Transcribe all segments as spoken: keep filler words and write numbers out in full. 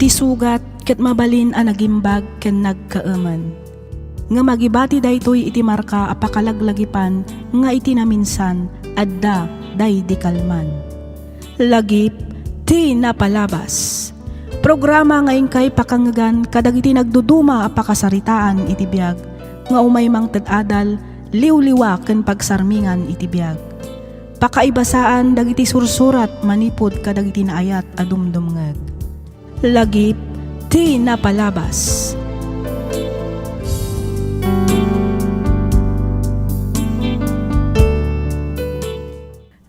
Ti sugat ket mabalin a nagimbag ken nagkaemen. Ngem agibati daytoy iti marka a pakalaglagipan nga iti naminsan, adda daydi kalman. Lagip ti napalabas. Programa nga inkay pakangngegan kadagiti nagduduma a pakasaritaan iti biag nga umay mangted adal, liwliwa ken pagsarmingan iti biag. Pakaibasaan dagiti sursurat manipud kadagiti naayat a dumdumngeg. Lagip ti napalabas.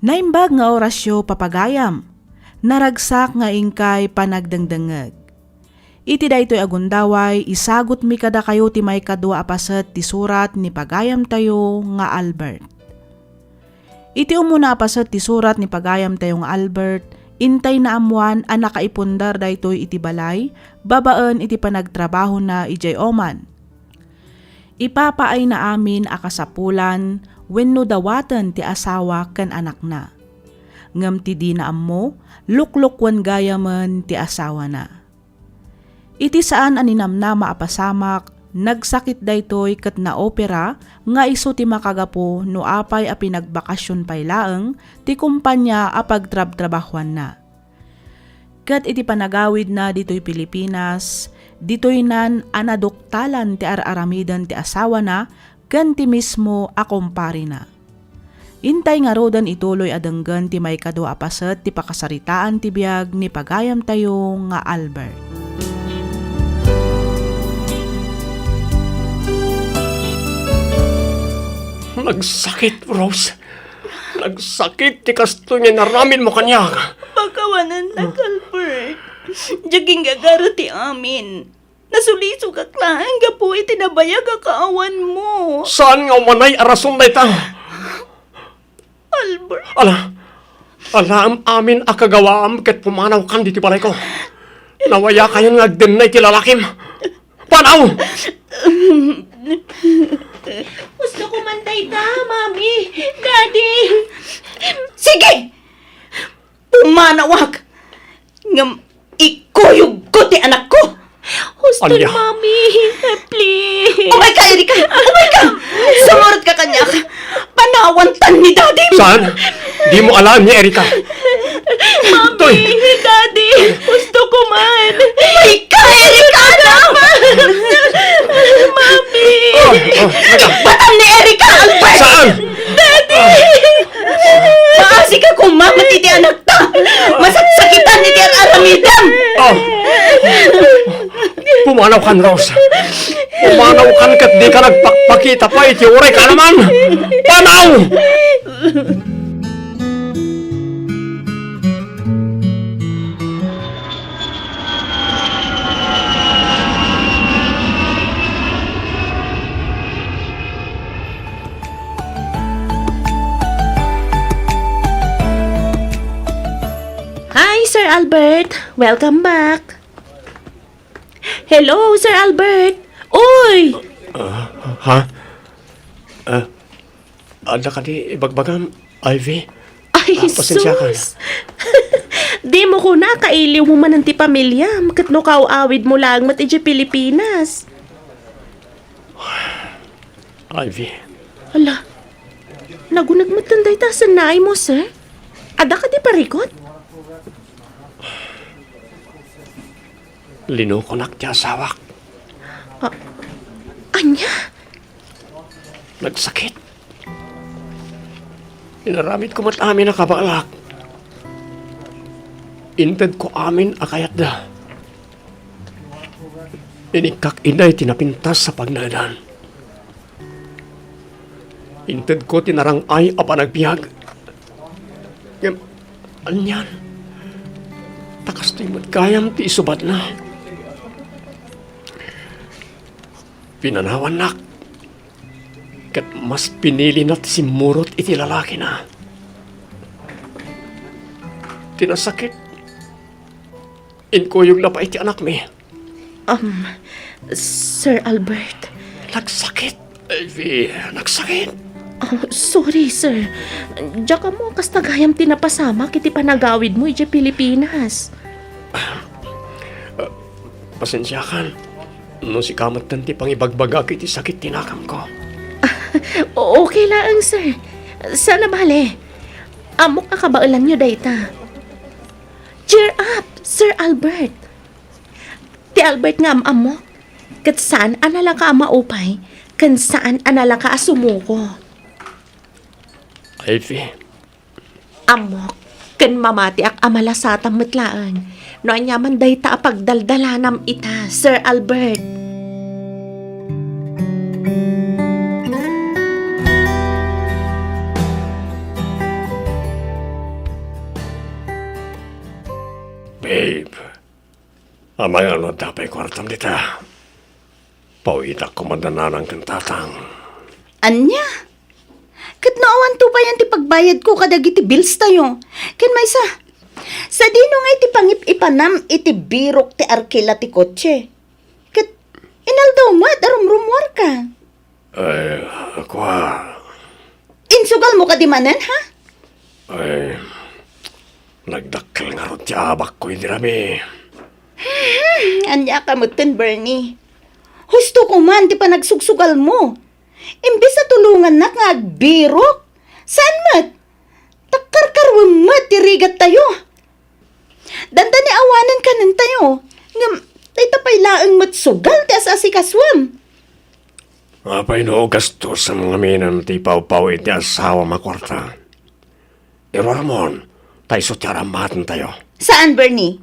Naimbag nga orasyo, papagayam. Naragsak nga inkay panagdengdengngeg. Iti daytoy a gundaway, isagutmi kadakayo ti maikadua a paset ti surat ni pagayamtayo nga Albert. Iti umuna a paset ti surat ni pagayamtayo nga Albert, intay naammoan a nakaipundar daytoy iti balay babaen iti panagtrabahona idiay Oman. Ipapaayna amin a kasapulan wenno dawaten ti asawa ken anakna. Ngem ti dina ammo, luklukuen gayamen ti asawana. Iti saan a ninamnama a pasamak, nagsakit daytoy ket naopera nga isu ti makagapu no apay a pinagbakasyon pay laeng ti kompania a pagtrabtrabahuanna. Ket iti panagawidna ditoy Pilipinas, ditoynan a naduktalan ti ar-aramiden ti asawana ken ti mismo a komparena. Intay ngaruden ituloy a denggen ti maikadua a paset ti pakasaritaan ti biag ni pagayamtayo nga Albert. Nagsakit, Rose. Nagsakit ti kastoy nga inaramidmo kaniak. Pakawanennak, Albert. Diak inggagara ti amin. Nasulisogak laeng gapu iti nabayag a kaawanmo. Saan nga umanay a rason dayta? Albert. Ala, alaem amin a kagawaam ket pumanawkan ditoy balayko. Nawayakayon nga agdennay ti lalakim. Panaw! Husto ko man dayta, Mami, Daddy. Sige! Pumanawak! Ngem ikuyogko ti anakko! Husto, Ania? Mami, please. Umay ka, Erika! Umay ka! Sumurot ka kaniak! Panawantan ni Daddy! Saan? Dimo alaen ni Erika. Mami, Toy! Daddy! Husto ko man! Umay ka, Erika! Mami! Oh, oh, teka. Batam ni Erika, Albert! Saan? Daddy! Maasika koma met iti anakta! Masaksakitan iti ar-aramidem! Oh. Pumanawkan, Rose. Pumanawkan ket dika nagpakpakita pay iti uray kaanaman. Panaw! Hi, Sir Albert! Welcome back! Hello, Sir Albert! Uy! Ah, ha? Ah, adda kadi ibagbagam, Ivy? Ay, ah, pasensya ka. Sus! Dimo kuna kailiwmo manen ti pamiliam ket no kaaw-awidmo laeng met idiay Pilipinas. Ivy. Ala, naguneg metten dayta a sannaaymo, sir? Adda kadi parikut? Linukonak ti asawak. Ah, ania? Nagsakit. Inaramidko met amin a kabaelak. Intedko amin a kayatda. Inikkak idiay ti napintas a pagnaedan. Intedko ti narang-ay a panagbiag. Ngem, anian? Ta kastoy met gayam ti isubatna. Pinanawannak, ket mas pinilina ti simmurot iti lalakina. Ti nasakit, inkuyogna pay ti anakmi. Um, Sir Albert. Nagsakit, Ivy. Nagsakit. Oh, sorry, sir. Diak ammo a kasta gayam ti napasamak iti panagawidmo idiay Pilipinas. Ah, Pasensiakan no sika metten ti pangibagbagak iti sakit ti nakamko. O-, okay laeng, sir. Saan a bale. Ammok a kabaelanyo dayta. Cheer up, Sir Albert. Ti Albert nga am-ammok, ket saan a nalaka a maupay, ken saan a nalaka a sumuko. Ivy. Ammok, ken mamatiak a malasatam met laeng no aniaman dayta a pagdaldalanam ita, Sir Albert. Babe, amangan no adda pay kuartam dita. Pawitak koma da nanang ken tatang. Ania? Ket no awan tupayan ti pagbayadko kadagiti bills tayo. Ken maysa, sadino nga iti pangip-ipanam iti birok ti arkila ti kotse? Ket inaldaw met a rumrumuarka. Ay, kua. Insugalmo kadi manen, ha? Ay, nagdakkel ngarud ti abakko idi rami. Hmm, ania ka metten, Bernie? Husto ko man ti panagsugsugalmo. Imbes a tulongannak nga agbirok, saan met? Takkarkaruem met ti rigattayo. Dandani awanen kanentayo, ngem dayta pay laeng met sugal ti as-asikasuem. Apay no gastusen ngaminen ti pawpaw iti asawam a kuarta? Iruaramon, ta isu ti arammatentayo. Saan, Bernie?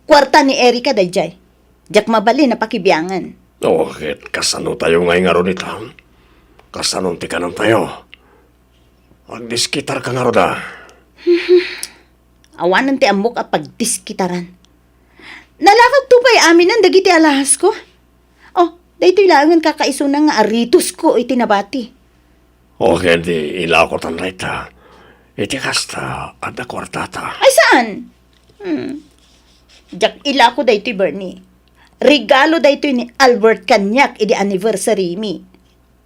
Kuarta ni Erica daydiay. Diak mabalin a pakibiangen. O, ket kasano tayo ngay ngarud ita? Kasano ti kanentayo? Agdiskitarka ngarud a. Awanen ti ammok a pagdiskitaran. Nalakagto pay aminen dagiti alahasko. O, daytoy laengen kakaisuna nga aritosko iti nabati. O, ket di ilakotan dayta. Iti kasta, adda kuartata. Ay, saan? Hmm. Diak ilako daytoy, Bernie. Regalo daytoy ni Albert kaniak idi anniversary mi.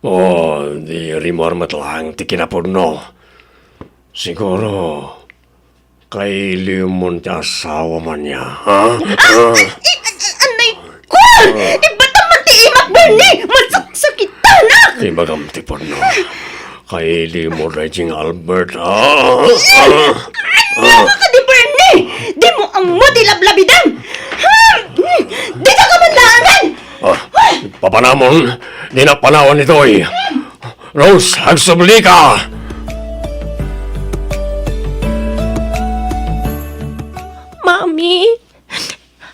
O, di rimmuar met laeng ti kinapudno. Siguro, kailiwmon ti asawam ania, ha? Ah! Ah! Ay, ay, ay, anay ko! Ibatam man ti imak, Bernie! Masaksakitanak! Ibagam ti pudno. Kailiwmo daydiay nga Albert, ha? Ah! Ania kadi, Bernie? Dimo ammo ti lablabidem! Ha? Dika ka man laengen! Ah, papanamon, di napanawan itoy. Rose, agsublika! Mami,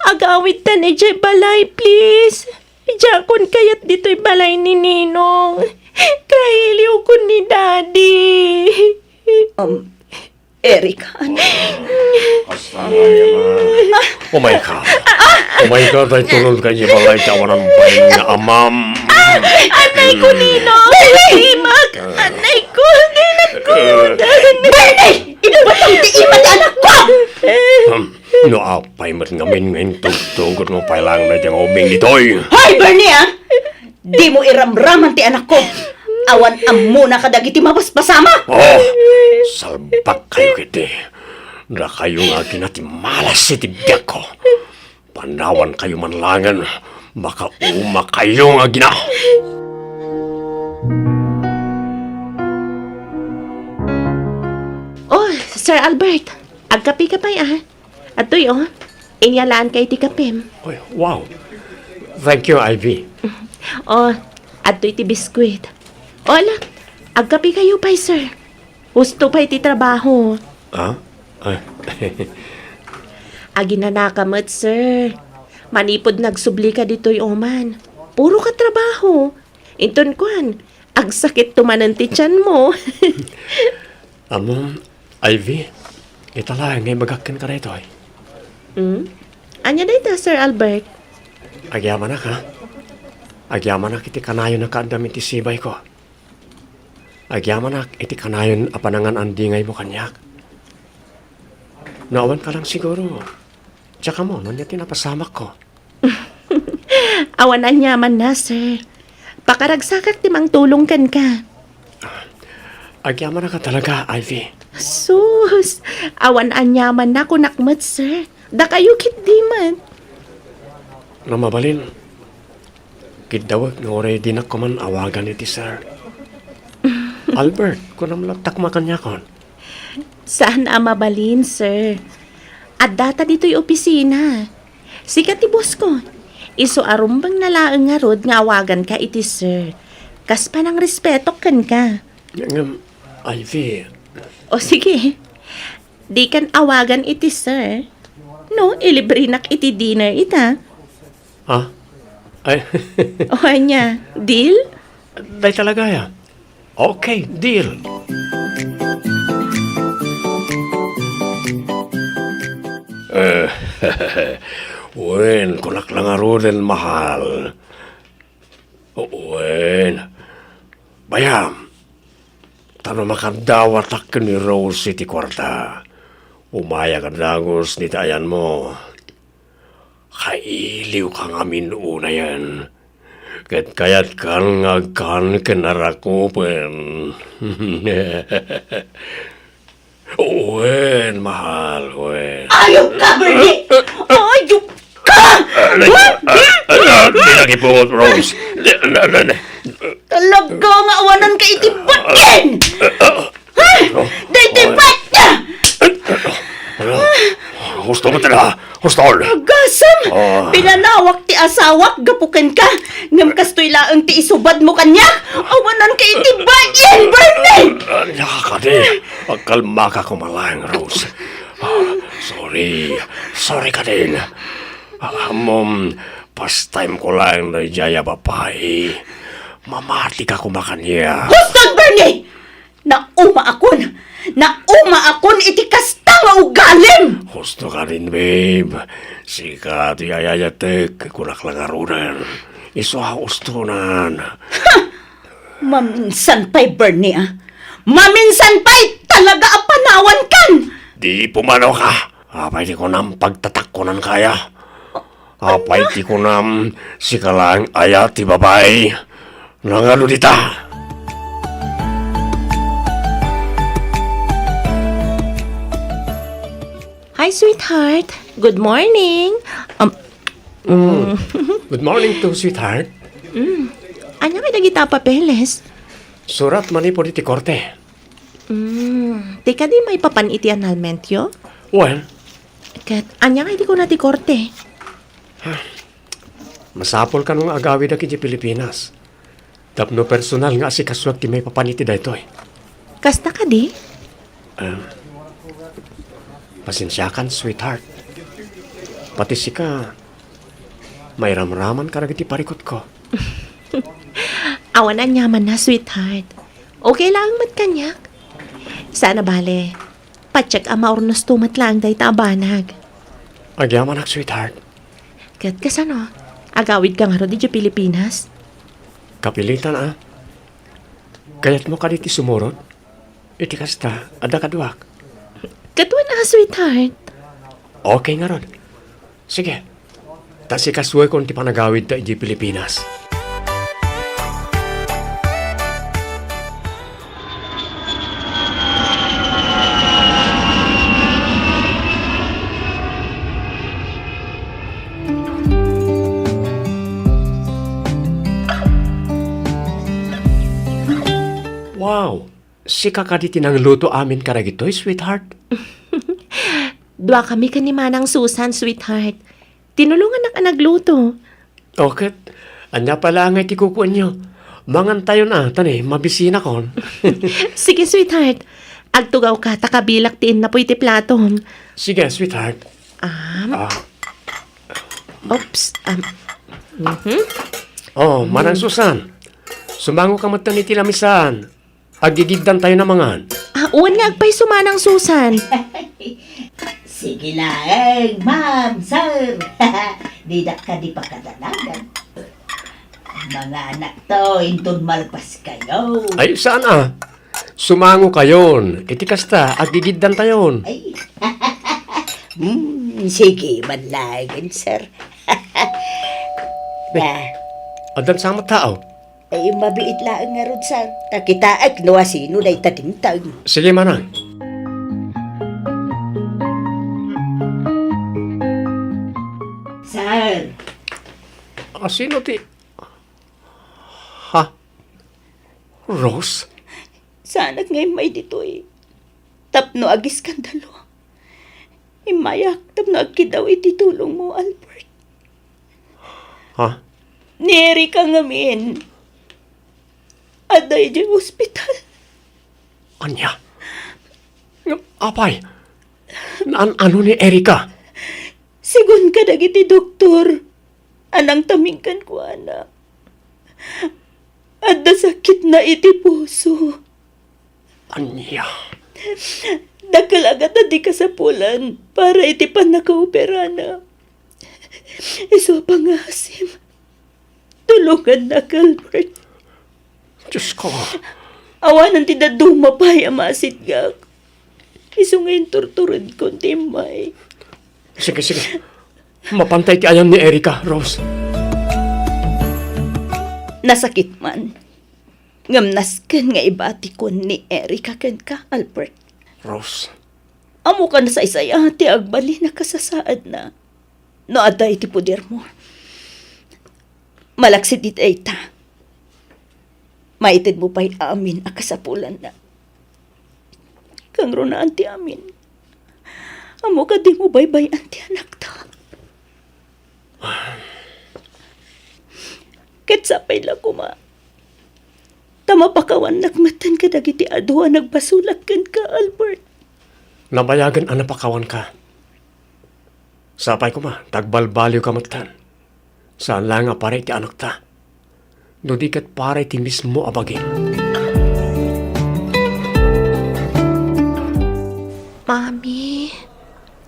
agawidtan idiay balay, please. Diakon kayat ditoy balay ni Ninong. Kailiwkon ni Daddy. Um, Eric, anak. Umayka. Umayka, daytoy, tulonka idiay balay ti awanan pay nga amam. Anay ko, Ninong! Imak! Anay ko! Di nagkudan! Bernie! Ibatam ti ima ti anakko! Hmm. No apay met ngamin nga intugtugotmo pay laeng daydiay nga ubing ditoy. Hoy, Bernie, ah! Dimo iramraman ti anakko. Awan ammona kadagiti mapaspasamak. Oh, salbakkayo ketdi. Dakayo nga agina ti malas iti biagko. Panawankayo man laengen, makaumakayo nga agina. Oh, Sir Albert, agkapika pay, ah. Adtoy, oh. Inyalaanka iti kapem. Oy, wow. Thank you, Ivy. Oh, adtoy ti biskuit. Oh, ala, agkapikayo pay, sir. Husto pay ti trabaho. Ah? Ah. Aginanaka met, sir. Manipud nagsublika ditoy uman, puroka trabaho. Inton kuan, agsakitto manen ti tianmo. Ammom, Ivy, ita laeng nga ibagak kenka daytoy. Hmm? Ania dayta, Sir Albert? Agyamanak, ha? Agyamanak iti kanayon a kaaddam iti sibayko. Agyamanak iti kanayon a panangan-andingaymo kaniak. No awan ka lang siguro, diak ammo no ania ti napasamakko. Awan aniamanna, sir. Pakaragsakak ti mangtulong kenka. Agyamanak a talaga, Ivy. Sus! Awan aniamanna kunak met, sir. Dakayo ketdi met. No mabalin, kiddawek nga uray dinak koman awagan iti sir. Albert, kunam latta koma kaniakon. Saan a mabalin, sir. Addata ditoy opisina. Sika ti boss ko. Isu a rumbeng na laeng ngarud nga awaganka iti sir. Kas panangrespetok kenka. Ngem, Ivy. O sige. Dikan awagan iti sir. No, ilibrenak iti dinner ita. Ha? Ay. O ania, deal? Dayta la gayam. Okay, deal. Eh, wen, kunak la ngaruden, mahal. Wen. Bayam, ta no makaddawatak ken ni Rose iti kuarta, umayak a dagus dita ayanmo. Kailiwka ngamin unayen, ket kayatkan nga agkan ken arakupen. Wen, mahal, wen. Ayop ka, Bernie! Ayop ka! Ano, ano, ano, ano, di nakipungot, Rose? Di, na, na, na. Talaga nga awanan ka iti batin! Ha? Daytoy bat! Ano? Husto mo talaga. Husto. Agasem! Ah. Pinanawak ti asawak gapu kenka. Ngem kastoy laeng ti isubadmo kaniak. Awanan ka iti batin, Bernie! Ania kadi? Agkalmaka koma laeng, Rose. Ah, sorry. Sorry kadin. Ah, ammom, pastime ko laeng daydiay a babai. Mamatika koma kaniak. Huston, Bernie! Naumaakon! Naumaakon iti kasta nga ugalim! Husto kadin, babe. Sika ti ayayatek, kunak la ngaruden. Isu a hustonan. Ha! Maminsan pay, Bernie, a. Maminsan pay talaga a panawankan! Di pumanaw ka. Apay ti kunam, pagtatakkonanka aya? Apay ti kunam, sika laeng aya ti babai? Nangano dita? Hi, sweetheart. Good morning. Um, mm. Good morning too, sweetheart. Mm. Ania kadi dagita a papeles? Surat manipud iti korte. Mm. Ti kadi maipapan iti annulmentyo? Wen. Ket ania nga idi kuna ti korte? Masapul kano nga agawidak idiay Pilipinas tapno personal nga asikasuak ti maipapan iti daytoy. Kasta kadi? Em, pasensiakan, sweetheart. Pati sika, mairamraman kadagiti parikutko. Awan aniamanna, sweetheart. Okay laeng met kaniak. Saan a bale, patiek a maurnosto met laeng dayta a banag. Agyamanak, sweetheart. Ket kasano? Agawidka ngarud idiay Pilipinas? Kapilitan, a. Kayatmo kadi ti sumurot? Iti kasta, adda kaduak. Ket wen a, sweetheart. Okay ngarud. Sige. Ta sikasuekon ti panagawidta idiay Pilipinas. Wow! Sika kadi ti nangluto amin kadagitoy, sweetheart? Duakami ken ni Manang Susan, sweetheart. Tinulongannak a nagluto. O, ket ania pay laeng ngay ti kukuenyo? Mangantayon a, ta ni, mabisinakon. Sige, sweetheart. Agtugawka ta kabilak ti innapuy ti platom. Sige, sweetheart. Um, Ah. Oops. Um, mhm. Oh, Manang Susan, sumangoka metten iti lamisan. Aggigiddantayon a mangan. Ah, wen nga agpayso, Manang Susan. Sige laeng, ma'am, sir. Didak kadi pakadanagan. Manganakto, inton malpaskayo. Ay, saan a? Sumangokayon. Iti kasta, aggigiddantayon. Ay. Hmm, sige man laeng, sir. Ba? Addan sa met tao? Ay, mabiit laeng ngarud, sir. Ta kitaek no asino dayta dimteng. Sige, manang. Sir, A sino ti, ha? Rose? Saanak nga immay ditoy tapno agiskandalo. Immayak tapno agkiddaw iti tulongmo, Albert. Ha? Ni Erica ngamin, adda idiay ospital. Ania? Ngem apay? Naan-ano ni Erica? Sigun kadagiti doktor a nangtaming kenkuana, adda sakitna iti puso. Ania? Dakkel a gatadi kasapulan para iti pannakaoperana. Isu a pangngaasim, tulongannak, Albert. Diosko. Awanen ti dadduma pay a masitgak. Isu nga inturturedkon ti immay. Sige, sige. Mapantay ti ayan ni Erica, Rose. Nasakit man. Ngem nasken nga ibatikon ni Erica kenka, Albert. Rose. Ammok a nasaysayat ti agbalin a kasasaadna no adda iti podermo. Malaksid iti dayta, maitedmo pay amin a kasapulanna. Kangrunaan ti amin. Ammok a dimo baybay-an ti anakta. Ket sapay la koma ta mapakawannak metten kadagiti adu a nagbasolak kenka, Albert. Nabayagen a napakawanka. Sapay koma ta agbalbaliwka metten. Saan laeng a para iti anakta, no di ket para iti mismo a bagim. Mami,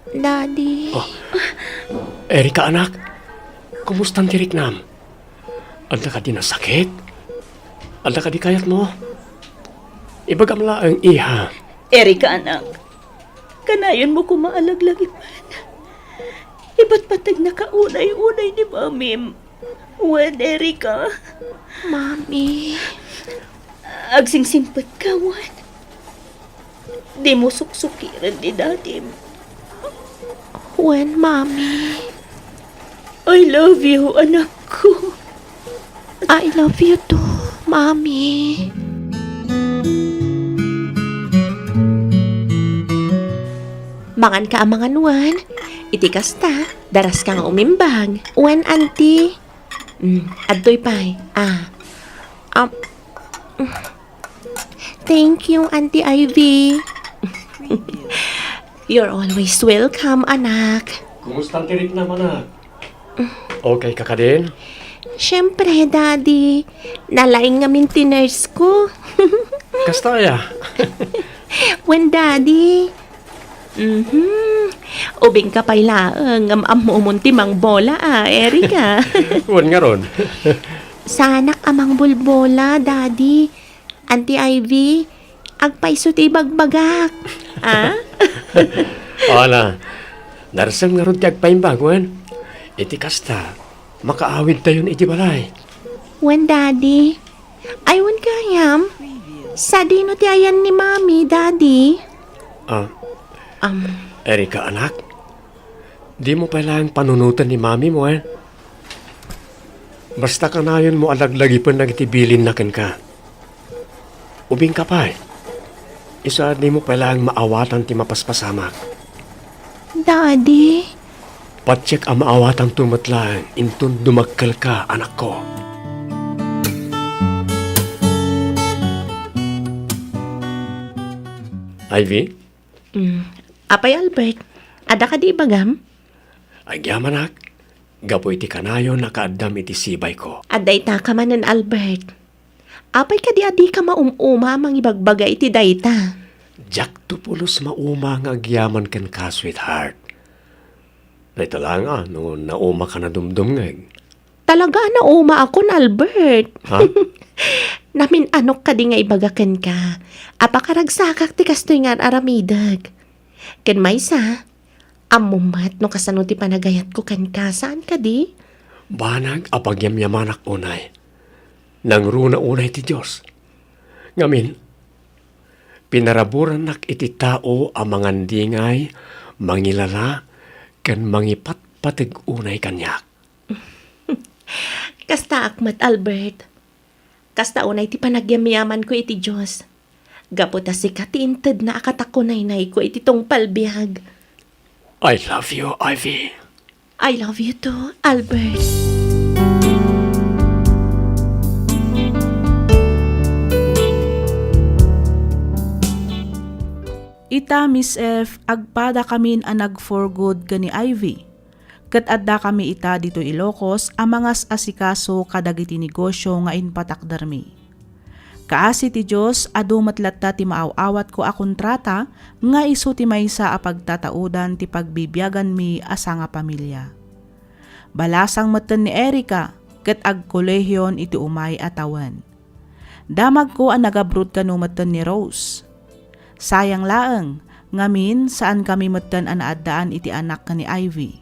Daddy. Oh. Erica, anak. Kumustan ti riknam? Adda kadi nasakit? Adda kadi kayatmo? Ibagam laeng, iha. Erica, anak. Kanayonmo koma a laglagipen. Ipatpategnaka unay-unay ni Mamim. Wen, Erica. Mami. Agsingsimpet ka, wen. Dimo suksukiren ni Dadim. Wen, Mami. I love you, anak ko. I love you too, Mami. Mangan ka a mangan, wen. Iti kasta, daras ka nga umimbag. Wen, Auntie. Mm, adtoy pay. Ah. Um, thank you, Auntie Ivy. You're always welcome, anak. Kumusta ti riknam, anak? Okay ka kadin? Siyempre, Daddy. Nalaing ngamin ti nurse ko. Kasta aya? Wen, Daddy. Mhm. Ubing ka pay laeng, ngem ammomon ti mangbola, a, Erica. Wen ngarud. Saanak a mangbulbola, Daddy. Auntie Ivy, agpayso ti ibagbagak. A? Ala, darsem ngarud ti agpaimbag, wen? Iti kasta, makaawidtayon iti balay. Wen, Daddy. Ay, wen gayam. Sadino ti ayan ni Mami, Daddy? Ah. Um. Erica, anak, dimo pay laeng panunoten ni Mamim, wen? Basta kanayonmo a laglagipen dagiti bilinna kenka. Ubing ka pay. Isu a dimo pay laeng maawatan ti mapaspasamak. Daddy? Patiek a maawatanto met laeng inton dumagkelka, anakko. Ivy? Mm. Apay, Albert, adda kadi ibagam? Agyamanak, gapu iti kanayon a kaaddam iti sibayko. Adda itaka manen, Albert. Apay kadi a dika maum-uma a mangibagbaga iti dayta? Diakto pulos mauma nga agyaman kenka, sweetheart. Dayta laeng a no naumaka a dumdumngeg. Talaga a naumaakon, Albert. Ha? Namin-anok kadi nga ibaga kenka a pakaragsakak ti kastoy nga ar-aramidek. Ken maysa, ammom met no kasano ti panagayatko kenka, saan kadi? Banag a pagyamyamanak unay. Nangruna unay ti Dios. Ngamin, pinaraburannak iti tao a mangandingay, mangilala, ken mangipatpateg unay kaniak. Kastaak met, Albert. Kasta unay ti panagyamyamanko iti Dios. Gapu ta sika ti intedna a katakunaynayko iti tungpal biag. I love you, Ivy. I love you too, Albert. Ita, Miss F, agpadakamin a nag-for good ken ni Ivy. Ket addakami ita ditoy Ilocos a mangas-asikaso kadagiti negosio nga impatakdermi. Kaasi ti Dios, adu met latta ti maaw-awatko a kontrata nga isu ti maysa a pagtataudan ti pagbibiaganmi a sangapamilia. Balasang metten ni Erica ket agkolehion iti umay a tawen. Damagko a nagabroad kano metten ni Rose. Sayang laeng, ngamin, saankami metten a naaddaan iti anak ken ni Ivy.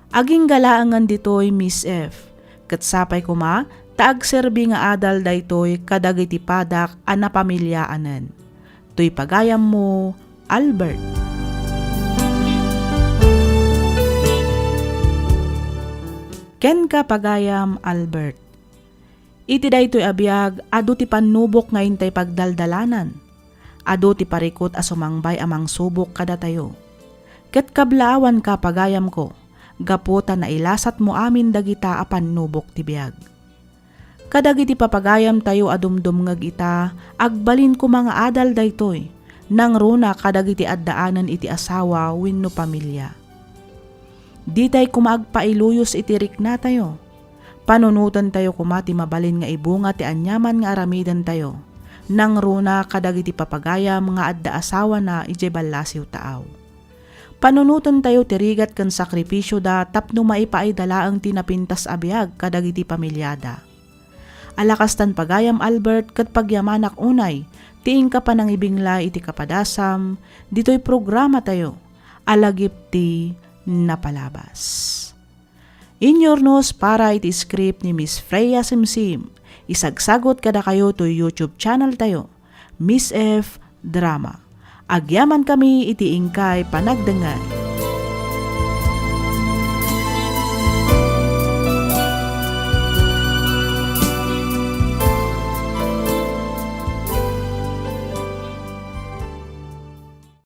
Agingga laengen ditoy, Miss F, ket sapay koma ta agserbi nga adal daytoy kadagiti padak a napamiliaanen. Toy pagayammo, Albert. Kenka, pagayam Albert. Iti daytoy a biag, adu ti pannubok nga intay pagdaldalanan. Adu ti parikut a sumangbay a mangsubok kadatayo. Ket kablaawanka, pagayamko, gapu ta nailasatmo amin dagita a pannubok ti biag. Kadagiti papagayamtayo a dumdumngeg ita, agbalin koma nga adal daytoy, nangruna kadagiti addaanen iti asawa wenno pamilia. Ditay koma agpailuyos iti riknatayo. Panunotentayo koma ti mabalin nga ibunga ti aniaman nga aramidentayo. Nangruna kadagiti papagayam nga adda asawana idiay ballasiw taaw. Panunotentayo ti rigat ken sakrifisioda tapno maipaayda laeng ti napintas a biag kadagiti pamiliada. Ala kastan, pagayam Albert, ket pagyamanak unay ti inka panangibinglay iti kapadasam ditoy programatayo a Lagip ti Napalabas. Inyurnos para iti script ni Miss Freya Simsim, isagsagut kadakayo toy YouTube channel tayo, Miss F Drama. Agyamankami iti inkay panagdengngeg.